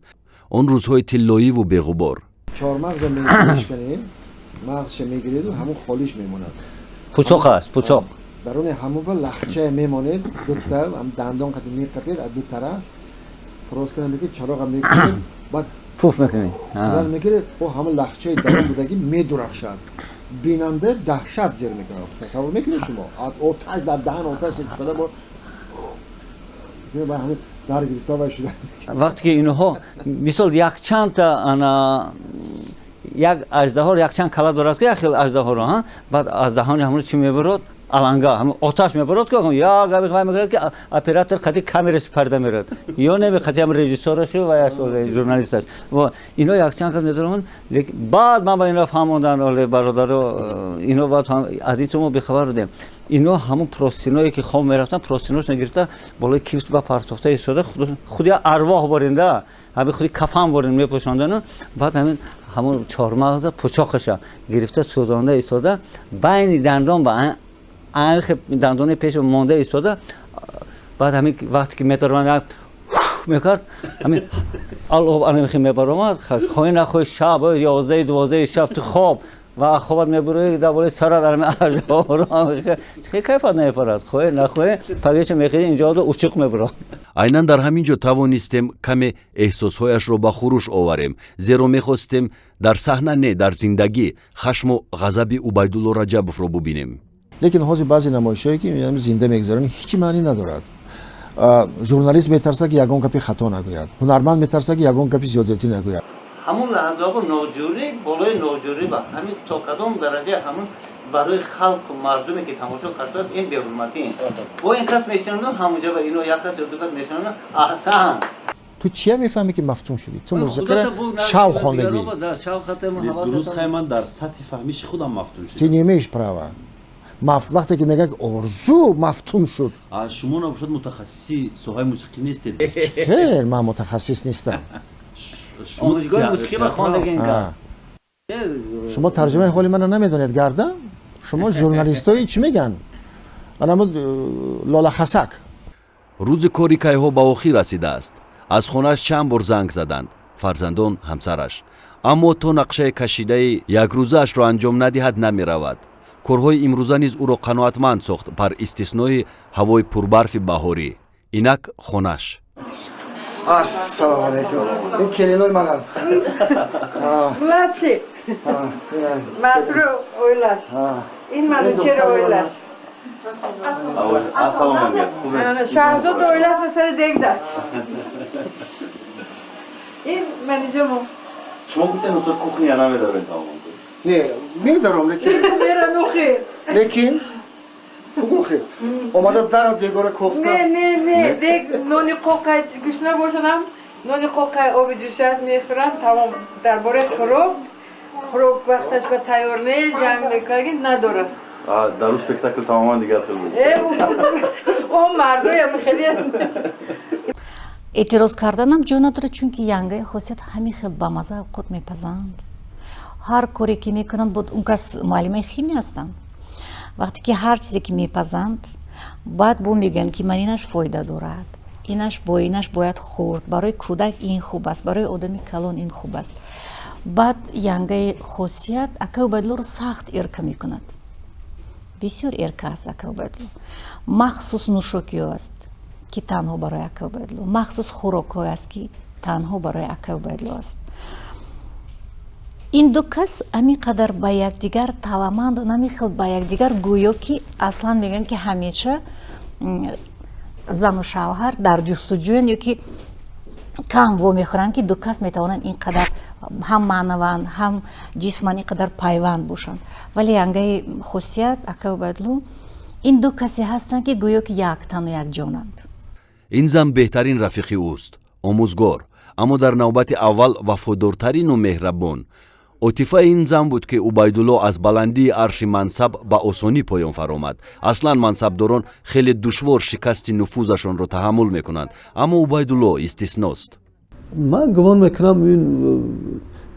Он рӯзҳои тиллоиву беғубор. Чормағза мешканед, мағзша мегиреду ҳамун холиш мемонад. Пучоқ аст, пучоқ. Даруни ҳамун ба лахчае мемонед, дута дандон қати меқапед аз ду тараф, просто мекунед, чароға мекунед, баъд пуф мекунед. Мекунед, о ҳамун лахчаи дарун будагӣ медурахшад. Бинанда даҳшат зер мекунад. Тасаввур мекунед шумо? Оташ дар даҳан оташ шуда бо ҳамин дар гирифта вай шуда. Вақте ки инҳо мисол якчандта ана як аждаҳор якчанд кала дорад ки як хел аждаҳоро, ҳа, баъд аз даҳони ҳамон чӣ мебарод? Аланга, ҳамон оташ мебарод ки як габи вай мекунад ки оператор қати камераш парда мерад ё не қати ҳам режиссёрашу ва яш журналисташ. Ва ино якчанд кас медароманд, лекин баъд ман ба ино фаҳмондан, оле бародаро, ино баъд аз ин мо бехабар будем. Ино ҳамон простиное ки хом мерафтанд, простинош нагирифта болои кифт ва партофта истода, худи арвоҳ боринда, ҳамин худи кафан борин мепӯшондану баъд ҳамин Ҳамон чормағза пучоқаша гирифта сӯзонда истода, байни дандон ба анхи дандони пеш монда истода. Баъд ҳамин вақте ки метаромад, мекард, ҳамин алоб анамихи мебаромад. Хоҳӣ нахоҳӣ, шаб 11-12 шаб ту хоб ва хобат мебурои, дар болои сарат ҳами аждаҳоро хеле кайфат намепарад. Хоҳӣ нахоҳӣ, пагиша мехӯри, инҷо учуқ мебурад. Айнан дар ҳамин ҷо тавонистем каме эҳсосҳояшро ба хуруш оварем, зеро мехостем дар саҳна не, дар зиндагӣ хашму ғазаби Убайдулло Раҷабовро бубинем. Лекин ҳозир баъзе намоишҳое ки зинда мегузаронӣ, ҳеҷ маънӣ надорад. Журналист метарсад, ки ягон гапи хато нагӯяд, ҳунарманд метарсад, ки ягон гапи зиёдатӣ нагӯяд. Ҳамун лаҳзаҳо ноҷӯрӣ болои ноҷӯрӣ ба ҳамин то кадом дараҷа ҳамун барои халқу мардуме ки тамошо кардааст, ин беҳурматӣ. Бо ин кас мешинонду ҳамунҷа ба ино як кас ё ду кас мешинонду, аҳсан. Ту чия мефаҳмӣ, ки мафтун шудӣ? Ту мусиқиро шав хондагӣ. Дуруст, хай, ман дар сатҳи фаҳмиши худам мафтун шудам. Ты не имеешь права. Вақте ки мегӯяд, ки Орзу мафтун шуд. Шумо набошад мутахассиси соҳаи мусиқӣ нестед. Хел, ман мутахассис нестам. Омӯзгоҳи мусиқӣ ба хондагӣ. Шумо тарҷумаи ҳоли мана намедонед, гарда. Шумо журналистои чӣ мегӯянд, анамуд лолахасак. Рӯзи кори кайҳо ба охир расидааст. Аз хонааш чанд бор занг заданд фарзандон, ҳамсараш, аммо то нақшаи кашидаи якрӯзаашро анҷом надиҳад, намеравад. Корҳои имрӯза низ ӯро қаноатманд сохт, бар истиснои ҳавои пурбарфи баҳорӣ. Инак хонаш. Ассалому алайкум. Ин келинои мананд. Младший. Масрур оилаш. Ин Манучер оилаш. Ассалому алайкум. Шаҳзод оилаш масали дегда. Ин манижамо. Шумо гуфтед, устод, кухня намедоред тамом. Не, медорам, лекин Меранухи. Лекин кугухи. Омада даро дегора кофта. Не, не, не, дег нони қоқай гушна бошанам, нони қоқай оби ҷӯшаш мехӯрам, тамом. Дар бораи хӯрок, хӯрок вақташ ба тайёр не, ҷанг мекарди надорам. Дар ӯ спектакл тамоман дигар хел буд. О, мардоям хеле. Эътироз карданам ҷо надорад, чунки янгаи хосият ҳамин хел бамаза овқот мепазанд. Ҳар коре ки мекунанд, буд он кас муаллимаи химия ҳастанд. Вақте ки ҳар чизе ки мепазанд, баъд бо мегӯянд, ки ман инаш фоида дорад, инаш бо инаш бояд хӯрд, барои кӯдак ин хуб аст, барои одами калон ин хуб аст. Баъд янгаи хосият акай Убайдуллоро сахт эрка мекунад. Бисёр эрка аст акай Убайдулло. Махсус нӯшокиҳо аст, ки танҳо барои акай Убайдулло, махсус хӯрокҳое аст, ки танҳо барои акай Убайдулло аст. Ин ду кас ҳамин қадар ба якдигар таваманд, намихел ба якдигар, гӯё ки аслан мегӯянд, ки ҳамеша зану шавҳар дар ҷустуҷӯянд ё ки кам вомехӯранд, ки ду кас метавонанд ин қадар ҳам маънаванд, ҳам ҷисман ин қадар пайванд бошанд. Вале янгаи хусусият, акай Убайдулло, ин ду касе ҳастанд, ки гӯё ки яктану якҷонанд. Ин зан беҳтарин рафиқи ӯст, омӯзгор, аммо дар навбати аввал вафодортарину меҳрабон. Отифаи ин зан буд, ки Убайдулло аз баландии арши мансаб ба осонӣ поён фаромад. Аслан мансабдорон хеле душвор шикасти нуфузашонро таҳаммул мекунанд, аммо Убайдулло истисност. Ман гумон мекунам, ин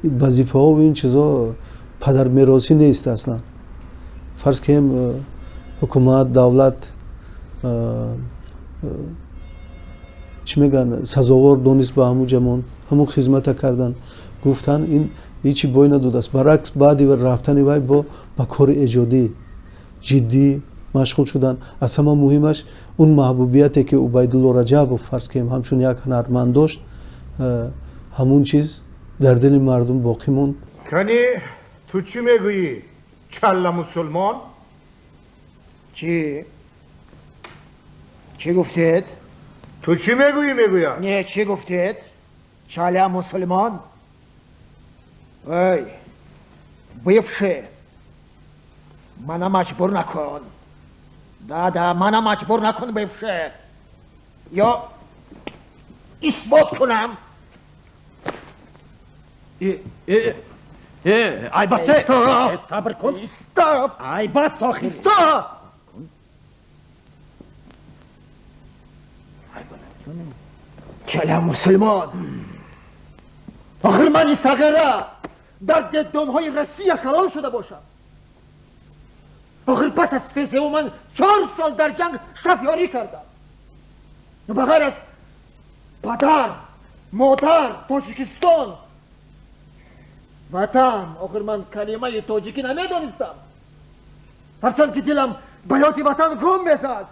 вазифаҳо, ин чизо падармеросӣ нест аслан. Фарз кунем, ҳукумат, давлат чӣ мегӯянд, сазовор донист, ба ҳамун ҷамон ҳамун хизмата кардан, гуфтан, ин ҳечи бой надодааст. Баръакс, баъди рафтани вай бо ба кори эҷодӣ ҷиддӣ машғул шудан. Аз ҳама муҳимаш, он маҳбубияте, ки Убайдулло Раҷабов, фарз кунем, ҳамчун як ҳунарманд дошт, ҳамун чиз дар дили мардум боқӣ монд. Кани, ту чӣ мегӯӣ, чалла мусулмон? Чӣ? Чӣ гуфтед? Ту чӣ мегӯӣ, мегӯям? Не, чӣ гуфтед? Чаля мусулмон? Эй, бывший, мана маҷбур накун. Да, да, мана маҷбур накун, бывший. Ё исбот кунам. Ай басе! Сабр кун. Стоп! Ай бас охир. Стоп! Чаля мусулмон. Охир мани сағира. Дар детдомҳои Россия калон шуда бошам. Охир пас аз ФСУ ман 4 сол дар ҷанг шофёрӣ кардам. Ба ғайр аз падар, модар, Тоҷикистон, ватан, охир ман калимаи тоҷикӣ намедонистам. Ҳарчанд ки дилам ба ёди ватан гум мезад.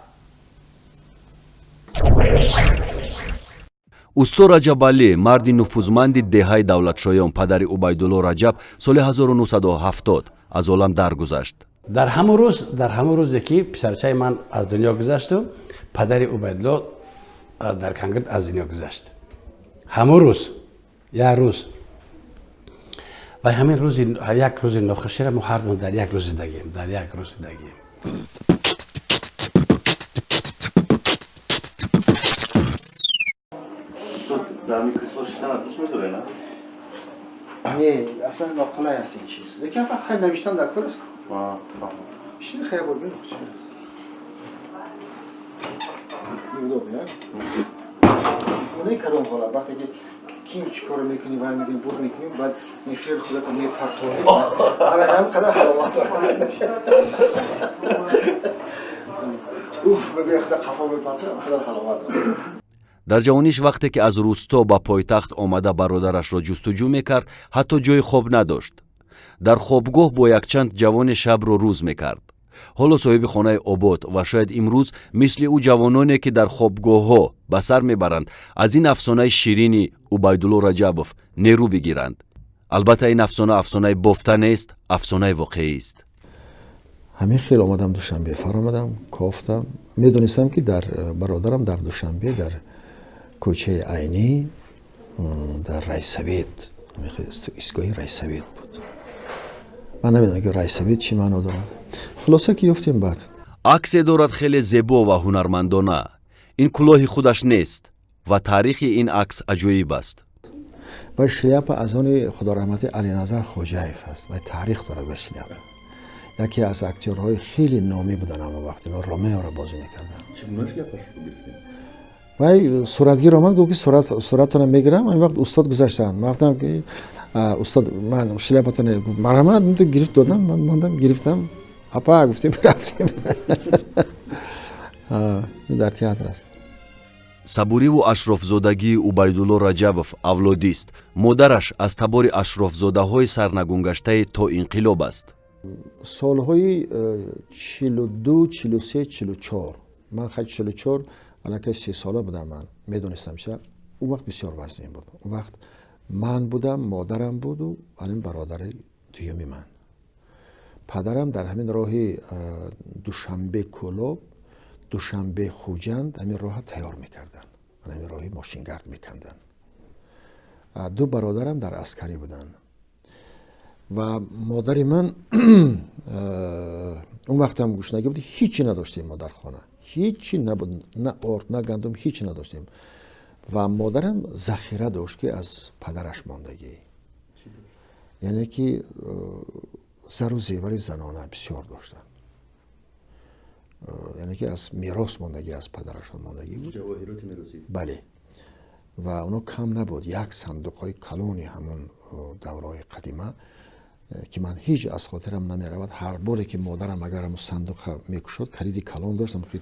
Усто Раҷабалӣ, марди нуфузманди деҳаи Давлатшоён, падари Убайдулло Раҷаб, соли 1970 аз олам даргузашт. Дар ҳамон рӯзе ки писарчаи ман аз дунё гузашту падари Убайдулло дар Кангирд аз дунё гузашт. Ҳамон рӯз, як рӯз. Ва ҳамин рӯзи як рӯзи нохуширо мо ҳардумон дар як рӯз зиндагием, дар як рӯз зиндагием. Дар ҳамин кресло шиштанат дӯст медорӣ, на? Не, аслан ноқулай аст ин чиз. Лекин фақат хайр навиштан дар кор аст. Шини хайр бор бин чӣ аст. Неудобно, а? Медонӣ кадом ҳолат? Вақте ки ким чӣ коро мекунӣ, вай мекунӣ, бур мекунӣ, баъд мехел худато мепартовӣ. Ана ҳам қадар ҳаловат дорад. Уф, мегӯя худа қафо мепартовӣ, қадар ҳаловат дорад. Дар ҷавониш вақте ки аз рӯсто ба пойтахт омада бародарашро ҷустуҷӯ мекард, ҳатто ҷои хоб надошт. Дар хобгоҳ бо якчанд ҷавоне шабро рӯз мекард. Ҳоло соҳиби хонаи обод ва шояд имрӯз мисли ӯ ҷавононе, ки дар хобгоҳҳо ба сар мебаранд, аз ин афсонаи ширини Убайдулло Раҷабов нерӯ бигиранд. Албатта ин афсона афсонаи бофта нест, афсонаи воқеист. Ҳамин хел омадам Душанбе, фаромадам, кофтам. Медонистам, ки дар бародарам дар Душанбе, дар кӯчаи Айнӣ, дар райсовет, истгоҳи райсовет буд. Ман намедонам, ки райсовет чӣ маъно дорад. Хулоса ки ёфтем баъд. Аксе дорад хеле зебо ва ҳунармандона. Ин кулоҳи худаш нест ва таърихи ин акс аҷоиб аст. Ва шляпа аз они худораҳмати Алиназар Хоҷаев аст ва таърих дорад ба шляпа. Яке аз актёрҳои хеле номӣ буданд ҳамон вақт, ино Ромеоро бозӣ мекарданд. Чӣ гуна шляпашро гирифтем? Вай суратгир омад, гуфт ки сурататонро мегирам. Ин вақт устод гузаштанд. Ман гуфтам ки устод, ман шляпатонро марҳамат, гирифт додам, ман мондам, гирифтам. Апа гуфтем, рафтем. Дар театр аст. Сабуриву ашрофзодагии Убайдулло Раҷабов авлодист. Модараш аз табори ашрофзодаҳои сарнагунгаштаи то инқилоб аст. Солҳои 42, 43, 44. Ман хай 44 аллакай 3 сола будам, ман медонистам ча. Он вақт бисёр вазнин буд. Он вақт ман будам, модарам буду ҳамин бародари дуюми ман. Падарам дар ҳамин роҳи Душанбе Кӯлоб, Душанбе Хуҷанд ҳамин роҳа тайёр мекарданд. Ҳамин роҳи мошингард меканданд. Ду бародарам дар аскарӣ буданд. Ва модари ман он вақтам гушнагӣ буд, ҳичи надоштем мо дар хона. Ҳичи набуд, на орд, на гандум, ҳичи надоштем. Ва модарам захира дошт, ки аз падараш мондагӣ. Яъне ки зару зевари занона бисёр доштанд. Яъне ки аз мерос мондагӣ, аз падарашон мондагӣ буд. Ҷавоҳироти меросӣ. Бале. Ва оно кам набуд. Як сандуқҳои калони ҳамон давраҳои қадима, ки ман ҳеҷ аз хотирам намеравад. Ҳар боре ки модарам агар ҳамон сандуқа мекушод, калиди калон дошт, ки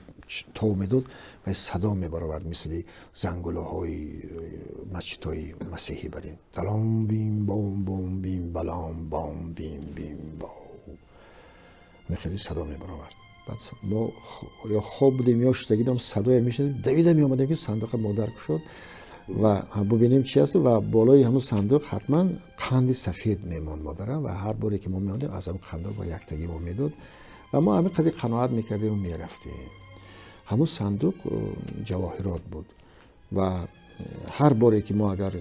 тов медод ва садо мебаровард, мисли зангулаҳои масҷидҳои масеҳӣ барин. Далом бим бом бом бим балом бом бим бим бо. Хеле садо мебаровард. Баъд мо ё хоб будем, ё шуштагӣ дом, садое мешунидем, давида меомадем, ки сандуқа модар кушод ва бубинем чи аст. Ва болои ҳамон сандуқ ҳатман қанди сафед мемонд модарам, ва ҳар боре ки мо меомадем аз ҳамон қандо бо яктагӣ мо медод ва мо ҳамин қадри қаноат мекардем ва мерафтем. Ҳамон сандуқ ҷавоҳирот буд ва ҳар боре ки мо агар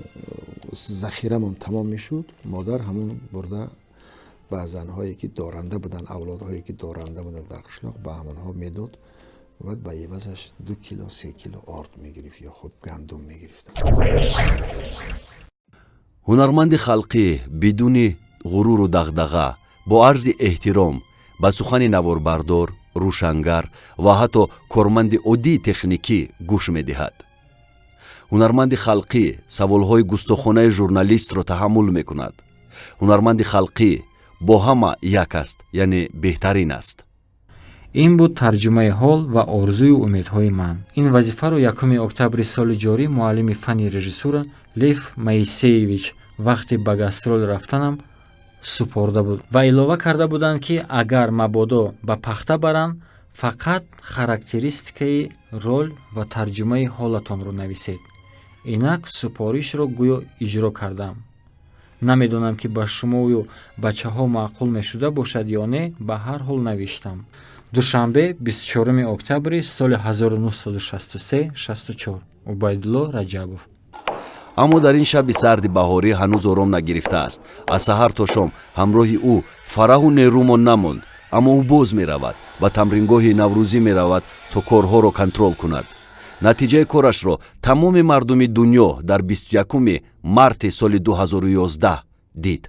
захирамон тамом мешуд, модар ҳамон бурда ба занҳое ки доранда буданд, авлодҳое ки доранда буданд дар қишлоқ, ба ҳамонҳо медод ва ба ивазаш 2 кило, 3 кило орд мегирифт ё худ гандум мегирифт. Ҳунарманди халқӣ бидуни ғуруру дағдаға, бо арзи эҳтиром ба сухани наворбардор, рӯшангар ва ҳатто корманди оддии техникӣ гӯш медиҳад. Ҳунарманди халқӣ саволҳои густохонаи журналистро таҳаммул мекунад. Ҳунарманди халқӣ бо ҳама як аст, яъне беҳтарин аст. Ин буд тарҷумаи ҳол ва орзую умедҳои ман. Ин вазифаро 1 октябри соли ҷорӣ муаллими фанни режиссура Лев Моисеевич вақти ба гастрол рафтанам супорда буд ва илова карда буданд, ки агар мабодо ба пахта баранд, фақат характеристикаи рол ва тарҷумаи ҳолатонро нависед. Инак супоришро гӯё иҷро кардам. Намедонам, ки ба шумою бачаҳо маъқул мешуда бошад ё не, ба ҳар ҳол навиштам. Душанбе, 24 октябри соли 1963 64, Убайдулло Раҷабов. Аммо дар ин шаби сарди баҳорӣ ҳанӯз ором нагирифтааст. Аз саҳар то шом ҳамроҳи ӯ фараҳу нерӯмон намонд, аммо ӯ боз меравад, ба тамрингоҳи наврӯзӣ меравад, то корҳоро контрол кунад. Натиҷаи корашро тамоми мардуми дунё дар 21 марти соли 2011 дид.